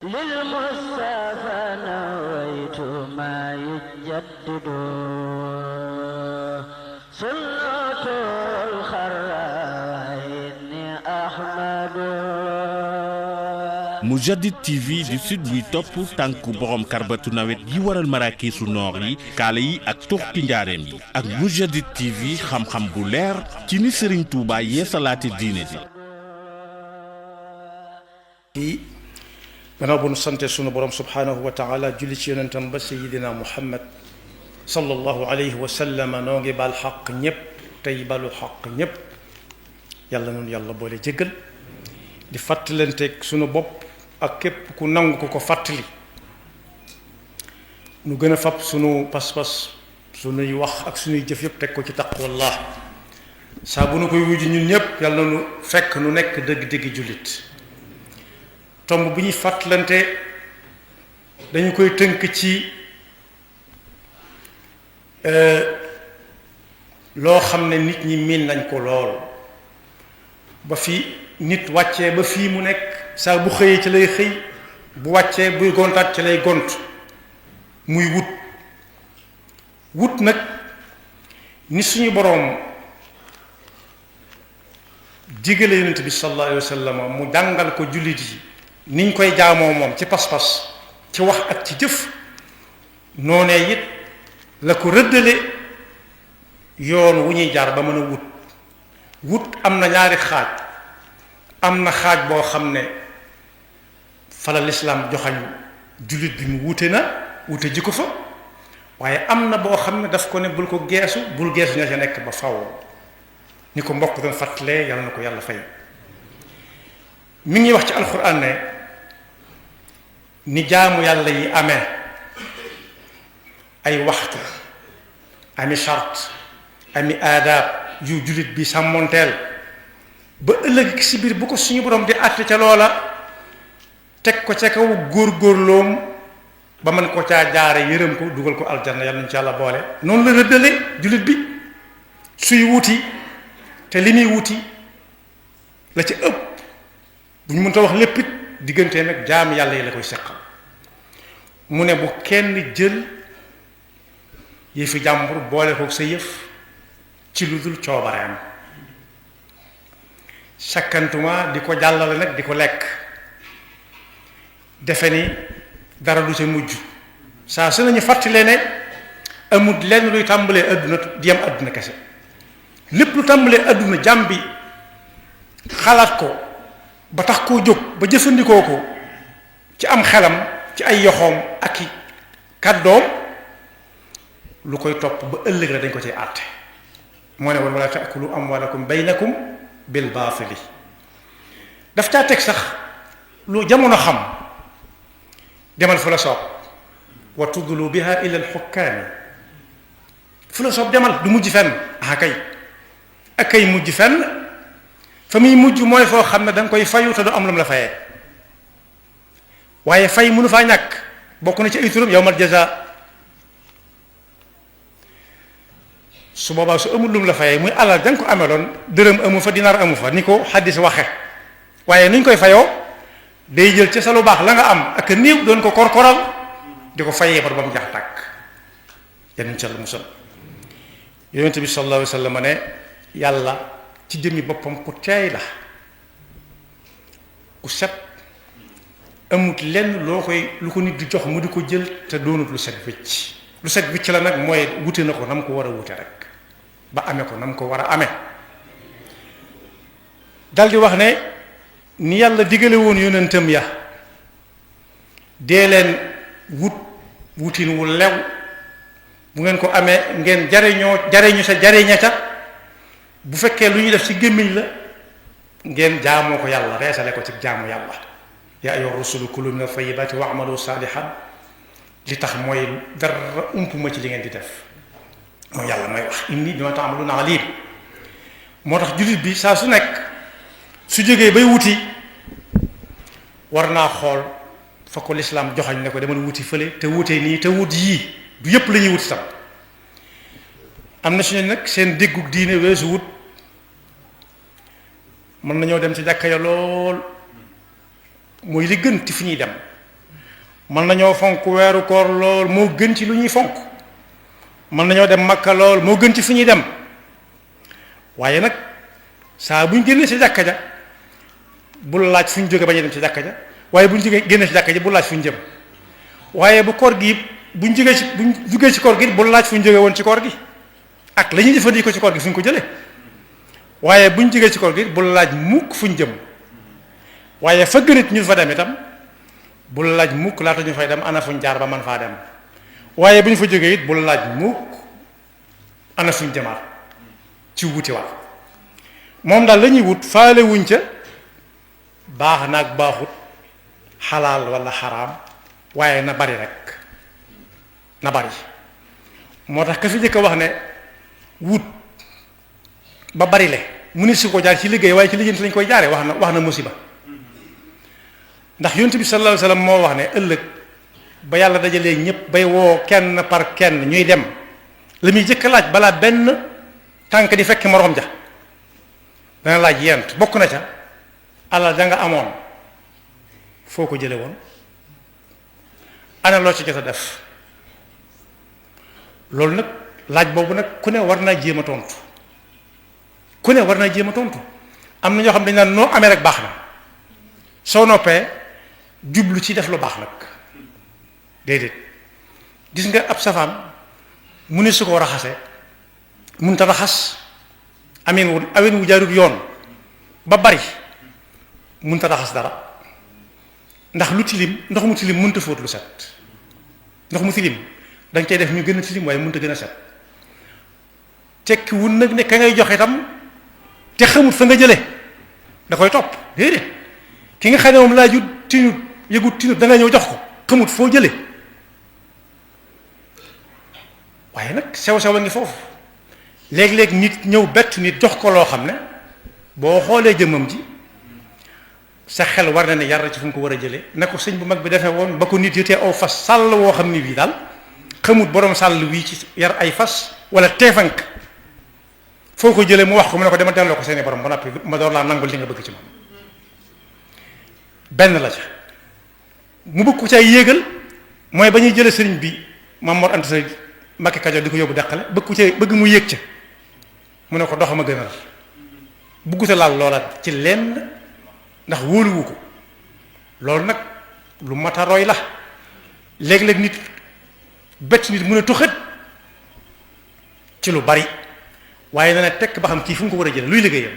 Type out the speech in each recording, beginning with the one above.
للمصطفى نويت ما يجدد سنة الخراء إني أحمد Mourchid TV du sud buy topp tànku borom karbatu nawet yi waral maraakiisu noor yi kaala yi ak tuxti njaareem yi ak Mourchid TV xam-xam bu leer ci ni Serigne Touba yeesalaate diine ji. gannaaw bu nu sante sunu borom subhanahu wa taala julli ci yonentam ba sayidina muhammad sallallahu alayhi wa sallam noo ngi baal xaq ñépp tey balu xaq ñépp yàlla noonu yàlla boole jéggal di fàttalanteeg sunu bopp ak képp ku nangu ko fàttali nu gën a fab sunu pas-pas sunuy wax ak sunuy jëf yépp teg ko ci taqwallah saa bu nu koy wujj ñun ñépp yàlla nu fekk nu nekk dëgg-dëgg jullit tomb bu ñuy fàttalante dañu koy tënk ci loo xam ne nit ñi miin nañ ko lool ba fi nit wàccee ba fii mu nekk saa bu xëyee ci lay xëy bu wàccee buy gontaat ci lay gont muy wut nag ni suñu boroom digale yonent bi sallallahu alayhi wa sallam mu jàngal ko jullit yi niñ koy jaamoo moom ci pas-pas ci wax ak ci jëf noonee it la ko rëddale yoon wu ñuy jaar ba mën a wut am na ñaari xaaj am na xaaj boo xam ne fala lislaam joxañ jullit bi mu wute ji ko fa waaye am na boo xam ne daf ko ne bul geesu ña ca nekk ba faw ni ko mbokk doon fàttalee yàlla na ko yàlla fay mi ngi wax ci alxuraan ne ni jaamu yàlla yi amee ay waxtu ami charte ami aadaab yu jullit bi sàmmonteel ba ëllëg si biir bu ko suñu borom di àtte ca loola teg ko ca kaw góorgóorloom ba mën ko caa jaare yërëm ko dugal ko aljanna yàlla nañu ci yàlla boole noonu la rëddale jullit bi suy wuti te li muy wuti la ci ëpp bu ñu mënta wax lépp it diggantee nag jaam yàlla yi la koy seqal mu ne bu kenn jël yëfi jàmbur boole ko sa yëf ci lu dul coobareem sakkantuma di ko jàllale nag di ko lekk defe ni dara du ca mujj saa su nañu fàttalee ne amul lenn luy tàmbalee adduna di yem adduna kese lépp lu tàmbalee adduna jàmm bi xalaat ko ba tax koo jóg ba jëfandikoo ko ci am xelam ci ay yoxoom ak i kàddoom lu koy topp ba ëllëg la dañ ko cay àtte moo ne woon wala taakulu amwalakum baynakum bil baatili daf caa teg sax lu jamono xam demal fu la soob wa tudlu biha ila alxukkaami fu la soob demal du mujj fenn ak kay mujj fenn fa muy mujj mooy foo xam ne danga koy fayu te du am lu mu la fayee waaye fay mënu faa ñàkk bokk na ci ay turam yawmal jazaa su boobaa su amul lu mu la fayee muy alal danga ko ameloon dërëm amu fa dinaar amu fa ni ko xaddis waxe waaye nuñ koy fayoo day jël ca sa lu baax la nga am ak néew doon ko korkoral di ko fayee ba mu jax tàkk yan insha Allah musal yonent bi sallallahu alayhi wa sallam ne yàlla ci jëmmi boppam ku teey la ku set amut lenn lu ko nit di jox mu di ko jël te doonut lu set wicc la nag mooy wute na ko na mu ko war a wute rek ba amee ko na mu ko war a amee dal di wax ne ni yàlla digale woon yonentam ya dee leen wutin wu lew bu ngeen ko amee ngeen jariñu sa jariña ca bu fekkee lu ñuy def ci gémmiñ la ngeen jaamoo ko yàlla reesale ko ci jaamu yàlla yaa ayyuha rusulu kulu min at-tayyibati wa'malu salihan li tax mooy dara umpuma ci li ngeen di def mooy yàlla mooy wax inni bima ta'maluna alim moo tax jullit bi saa su nekk su jógee bay wuti war naa xool fa ko lislaam joxañ ne ko demal wuti fële te wutee nii te wut yii du yépp la ñuy wuti tam am na suñu nag seen déggug diine weesu wut mën nañoo dem ci jàkka ya lool mooy li gën ci fi ñuy dem mën nañoo fonk weeru koor lool moo gën ci lu ñuy fonk mën nañoo dem Makka lool moo gën ci fu ñuy dem waaye nag saa buñ génnee ci jàkka ja bul laaj fu ñu jóge bañ a dem ci jàkka ja waaye buñ jógee génnee ci jàkka ja bul laaj fu ñu jëm waaye bu koor gi buñ jógee ci koor gi bul laaj fu ñu jóge woon ci koor gi ak la ñuy jëfandikoo ci koor gi fu ñu ko jëlee waaye buñ jógee ci koor gi bul laaj mukk fu ñu jëm waaye fa gënit ñu fa dem itam bul laaj mukk laata ñu fay dem ana fuñ jaar ba man faa dem waaye bu ñu fa jógee it bul laaj mukk ana fuñ jëmaat ci wuti wax moom daal la ñuy wut faale wuñ ca baax naag baaxut xalaal wala xaraam waaye na bari rek na bari moo tax ka fi jëkk wax ne wut ba bari le mu ni si ko jaar ci liggéey waaye ci liggéey lañ koy jaaree wax na musiba ndax yonent bi sallallahu alayhi wasallam moo wax ne ëllëg ba yàlla dajalee ñëpp bay woo kenn par kenn ñuy dem la muy jëkk laaj balaa benn tànk di fekk moroom ja dana laaj yent bokk na ca alal da nga amoon foo ko jële woon ana loo ci jot a def loolu nag laaj boobu nag ku ne war naa jéem a tontu ku ne war naa jéem a tontu am na ñoo xam dañ naan noo amee rek baax na soo noppee jublu ci def lu baax nag déedéet gis nga ab safaan mu ne su ko raxase mun ta raxas amin wu jaarut yoon ba bari mun ta raxas dara ndax lu tilim ndox mu tilim mun ta fóot lu set ndox mu tilim dañ koy def ñu gën a tilim waaye mun ta gën a set tekki wun nag ne ka ngay joxe itam te xamut fa nga jële da koy topp déedéet ki nga xam ne moom laajut tinut yëgut tinut da nga ñëw jox ko xamut foo jële waaye nag sew-sew a ngi foofu léeg-léeg nit ñëw bett nit jox ko loo xam ne boo xoolee jëmmam ji sa xel war na ne yar ci fu mu ko war a jëlee na ko sëñ bu mag bi defee woon ba ko nit yëtee aw fas sàll woo xam ni bii daal xamut borom sàll wii ci yar ay fas wala teefank foo ko jëlee mu wax ko mu ne ko dama delloo ko seeni borom ba noppi ma door laa nangul li nga bëgg ci moom benn la ca mu bëgg ko ci ay yéegal mooy ba ñuy jëlee sëriñ bi Maam Mor Anta Sali Mbakke Kajoor di ko yóbbu deqale bëgg mu yéeg ca mu ne ko doxama gënal bugguta laal loola ci lenn ndax wóoluwu ko loolu nag lu mat a roy la léeg-léeg nit bett nit mën a tuxat ci lu bari waaye na ne tekk ba xam kii fu mu ko war a jële luy liggéeyam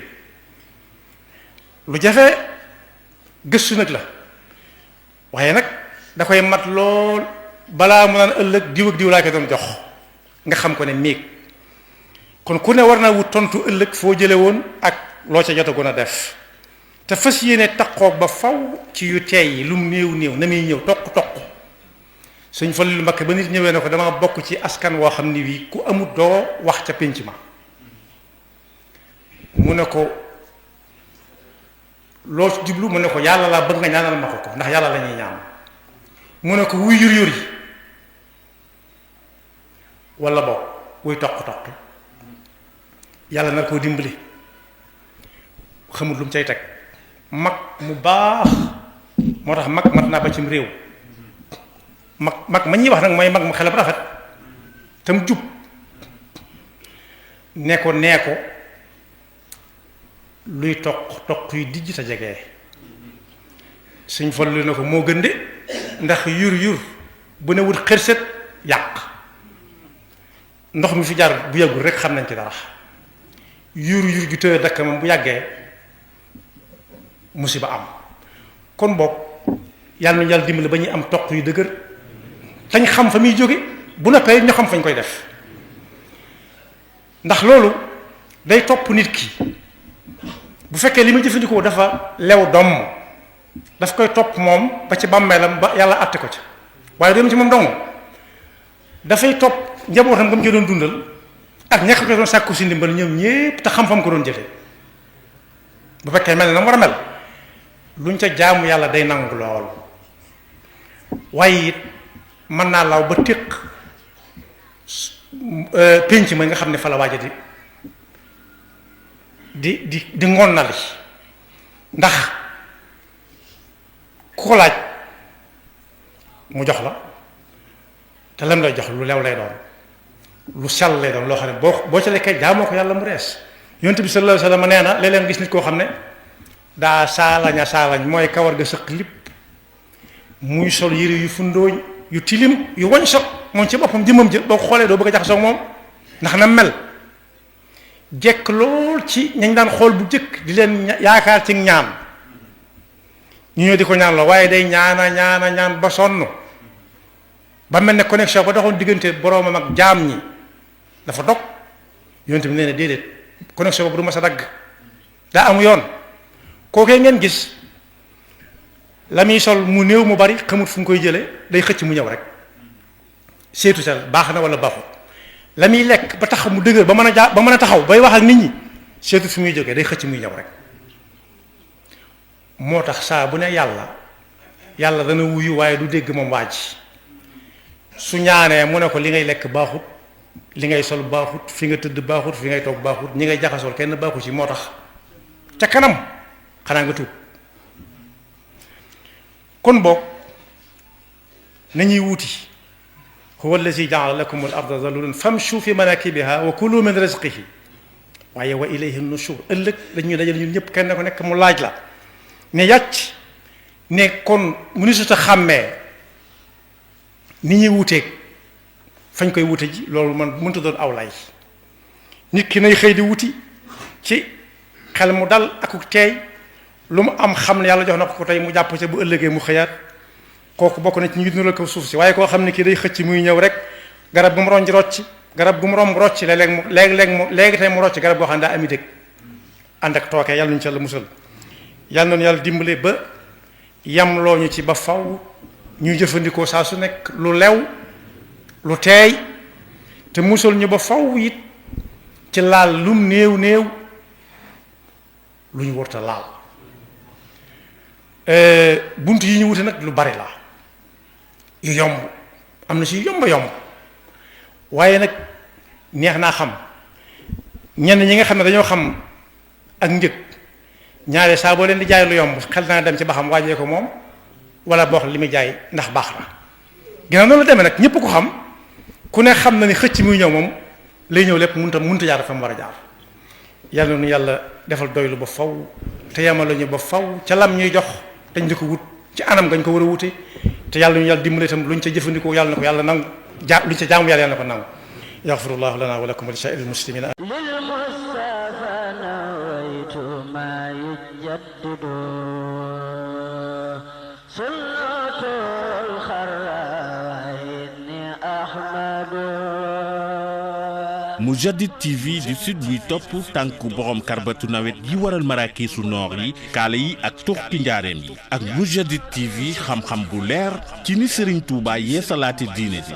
lu jafe gëstu nag la waaye nag da koy mat lool balaa mu naan ëllëg diw ak diw laa ko doon jox nga xam ko ne miig kon ku ne war naa wut tontu ëllëg foo jële woon ak loo ca jotagoon a def te fas yéene taqoog ba faw ci yu teey yi lu mu néew na muy ñëw toq suñ fa lu Mbakke ba nit ñëwee ne ko dama bokk ci askan woo xam ni wii ku amut doo wax ca pénc ma mu ne ko loo ci jublu mu ne ko yàlla laa bëgg nga ñaanal ma ko ndax yàlla la ñuy ñaan mu ne ko wuy yur yi wala boog wuy toq yàlla na koo dimbali xamut lu mu cay teg mag mu baax moo tax mag mat naa ba cim réew mag ma ñuy wax nag mooy mag mu xelam rafet tam jub nee ko luy toq yu dijj te jege suñ fallu na ko moo gën de ndax yur bu ne wut xërset yàq ndox mi fi jaar bu yàggul rek xam nañ ci dara yur ju tëye dakk moom bu yàggee musiba am kon boog yàlla nañu yàlla dimbali ba ñuy am toq yu dëgër tañ xam fa muy jóge bu noppee ñoo xam fañ koy def ndax loolu day topp nit ki bu fekkee li ma jëfandikoo dafa lew domm daf koy topp moom ba ci bàmmeelam ba yàlla àtte ko ca waaye doom ci moom dong dafay topp njabootam nga mu ci doon dundal ak ñàkk ko doon sàkku si ndimbal ñoom ñépp te xam-xam ko doon jëfe bu fekkee mel na war a mel luñ ca jaamu yàlla day nangu lool waaye it mën naa law ba téq pénc ma nga xam ne fa la waaja di ngonnali ndax ku ko laaj mu jox la te lam lay jox lu lew lay doon lu sell lay doon loo xam ne boo ca lekkee jaamoo ko yàlla mu rees. yonent bi sallallahu alayhi wasallam nee na léeg-léeg gis nit koo xam ne daa saalañ mooy kawar ga sëq lépp muy sol yére yu fundooñ yu tilim yu wañ so moom ci boppam jëmmam jël boo ko xoolee doo bëgg a jaxasoo moom ndax na mel jekk lool ci ñañ daan xool bu jëkk di leen yaakaar ci ñaan ñu ñëw di ko ñaan la waaye day ñaan ba sonn ba mel ne connexion ba doxoon diggante boroomam ak jaam ñi dafa dog yonent bi nee na déedéet connexion boobu du ma sa dagg daa amu yoon kookee ngeen gis la muy sol mu néew mu bari xamut fu mu koy jële day xëcc mu ñëw rek seetu sa baax na wala baaxut la muy lekk ba tax mu dëgër ba mën a taxaw bay wax ak nit ñi seetu fu muy jógee day xëcc muy ñëw rek moo tax saa bu ne yàlla dana wuyu waaye du dégg moom waa ji su ñaanee mu ne ko li ngay lekk baaxut li ngay sol baaxut fi nga tëdd baaxut fi ngay toog baaxut ñi ngay jaxasool kenn baaxut ci moo tax ca kanam xanaa nga tuub kon boog nañuy wuti huwa allazi ja'ala lakum al-arda zalulan famshu fi manakibiha wa kulu min rizqihi waaye wa ilayhi nushur ëllëg dañuy dajal ñun ñëpp kenn ko nekk mu laaj la ne yàcc ne kon mu ni suta xàmmee ni ñuy wuteeg fañ koy wute ji loolu man mënta doon aw lay nit ki nay xëy di wuti ci xel mu dal akuk teey lu mu am xam ne yàlla jox na ko tey mu jàpp ca bu ëllëgee mu xëyaat kooku bokk na ci ñu nural ko suuf si waaye koo xam ne kii day xëcc muy ñëw rek garab bu mu ronj rocc garab bu mu romb rocc léegi tey mu rocc garab goo xam ne daa ami dëgg ànd ak tookee yàlla ñu ci yàlla musal yàlla noonu yàlla dimbale ba yam loo ñu ci ba faw ñuy jëfandikoo saa su nekk lu lew lu teey te musal ñu ba faw it ci laal lum néew lu ñu warta laal bunt yi ñu wute nag lu bari la yu yomb am na si yomb waaye nag neex naa xam ñenn ñi nga xam ne dañoo xam ak njëg ñaare saa boo leen di jaay lu yomb xel naa dem ci ba xam waajee ko moom wala boo xam li muy jaay ndax baax na ginnaaw noonu la demee nag ñëpp ko xam ku ne xam na ni xëcc muy ñëw moom lay ñëw lépp mënta jaar fa mu war a jaar yàlla nu yàlla defal doylu ba faw te yamala ñu ba faw ca lam ñuy jox dañ di ko wut ci anam gañ ko war a wute te yàlla ñu yàlla dimbale itam luñ ca jëfandikoo yàlla na ko yàlla nangu luñ ca jaamu yàlla na ko nangu yaxfirullahu lana wa lakum wa li saa'iril muslimina Mourchid TV di sud buy topp tànku borom karbatu nawet yi waral maraakiisu noor yi kaala yi ak tuxki njaareem yi ak Mourchid TV xam-xam bu leer ci ni Serigne Touba yeesalaate diine ji